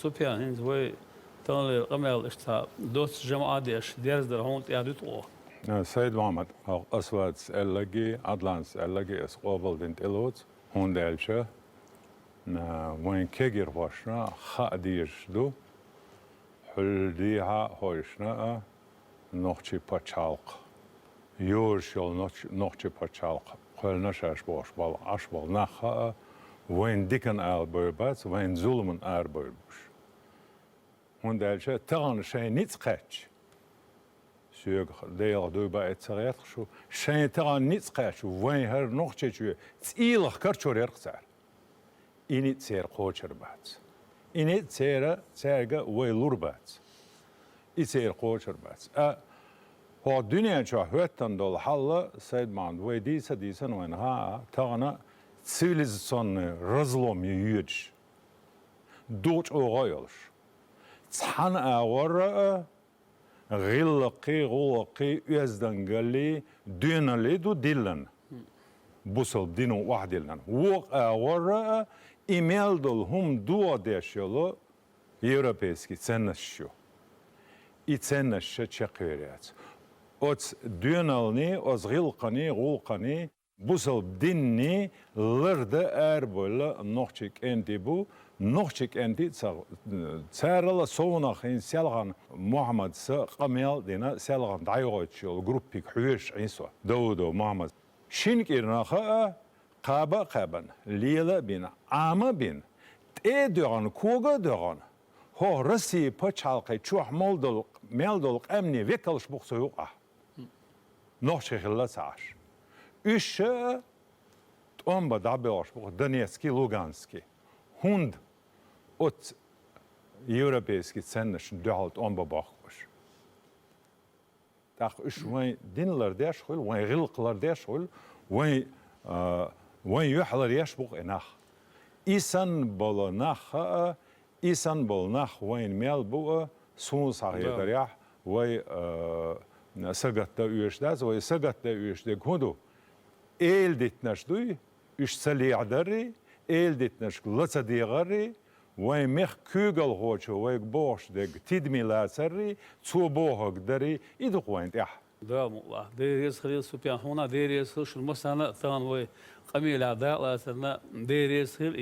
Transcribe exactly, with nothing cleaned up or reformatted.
Супян, хӀинца вай таханлера къамел иштта доцца жамӀа а деш, дерзадар хьуна тӀехь дуьту оха. Сайд-Мохьмад, хьо Асвадас аьлларгьи, Ӏадланас аьлларгьи ас къобалдина тӀелоцу, хӀунда аьлча, а, вайн кегийрхошна хаа дезаш ду, хьуьлла дехьа а хьовсийшна а, нохчийн пачхьалкх, йозуш йолу нохч-, нохчийн пачхьалкх кхоьллина шаьш бохуш болу, Ӏаш болу нах а, вайн диканна арабевр бац, вайн зуламна арабевр бу уьш. ХӀунда аьлча тахана шайн ницкъ кхаьчча, соьга делахь дуй бакъ ца гӀерта шу, шайн тахана ницкъ кхаьчча, вайн хӀара Нохчийчоь цӀийлахь карчор яра-кх цара. И ницкъ церан кхочур бац. И ницкъ церан, цаьрга вай лур бац. И церан кхочур бац. А хӀокху дуьнен чохь хӀоьттина долу хьал, Сайд-Мохьмад, вай дийца а дийцина вайна хаьа, тахана цивилизационный разлом ю йоьдуш. Дукха чӀогӀа а йолуш. Цхьана агӀор а, гӀиллакхий, гӀуллакхий, оьздангаллий, доьналлий ду диллина. Бусалба дино охьадиллина. Вукху агӀор а и мел долу хӀума дохадеш йолу европейский ценносташ ю. И ценносташ чекхйер яц. Оцу доьналлий, оцу гӀиллакхий, гӀуллакхий, бусалба динний лардан арабевлла нохчийн кӀентий бу, нохчийн кӀентий ца, царал а совнаха хӀинца селхана Мохьмада къамел а дина, селхана дӀайохуьйтуш йолу группиг хьоьжуш Ӏийна со. Даудов Мохьмад. Шина кӀирнах а, кхаба а кхаьбна, лела а бина, Ӏама а бина, тӀе а доьгӀна, кога а доьгӀна, хӀокху Россин пачхьалкхе чохь мел долу, мел долу къаьмнийн векалш бу-кх цу юкъахь. Нохчий хилла ца Ӏаш. Уьш а тӀом бан дӀабоьлхуш бу-кх Донецкий, Луганский. ХӀунда оцу европейский ценносташна дуьхьал тӀом бан бохку уьш. ТӀаккха уьш вайн дин лардеш хуьлу, вайн гӀиллакх лардеш хуьлу, вайн, а, вайн юьхь ларъеш бу-кх и нах. И санна болу нах а, и санна болу нах вайна мел бу а, суна схьахетарехь, вай, а, сагатдан оьшуш дац, вай сагатдан оьшуш дерг хӀун ду? Эладитанаш дуй, уьш ца лехьадаррий, эладитанашка ла ца дегӀаррий, вайн мехкан куьйгалхочо вайга бохуш дерг тидаме лацаррий, цо бохург даррий, и ду-кх вайна тӀехь. Дала мукъ лахь. Дела реза хила, Супян, хьуна а Дела реза хила, шуна массарна а тахана вай къамелехь дакъалацарна Дела реза хила.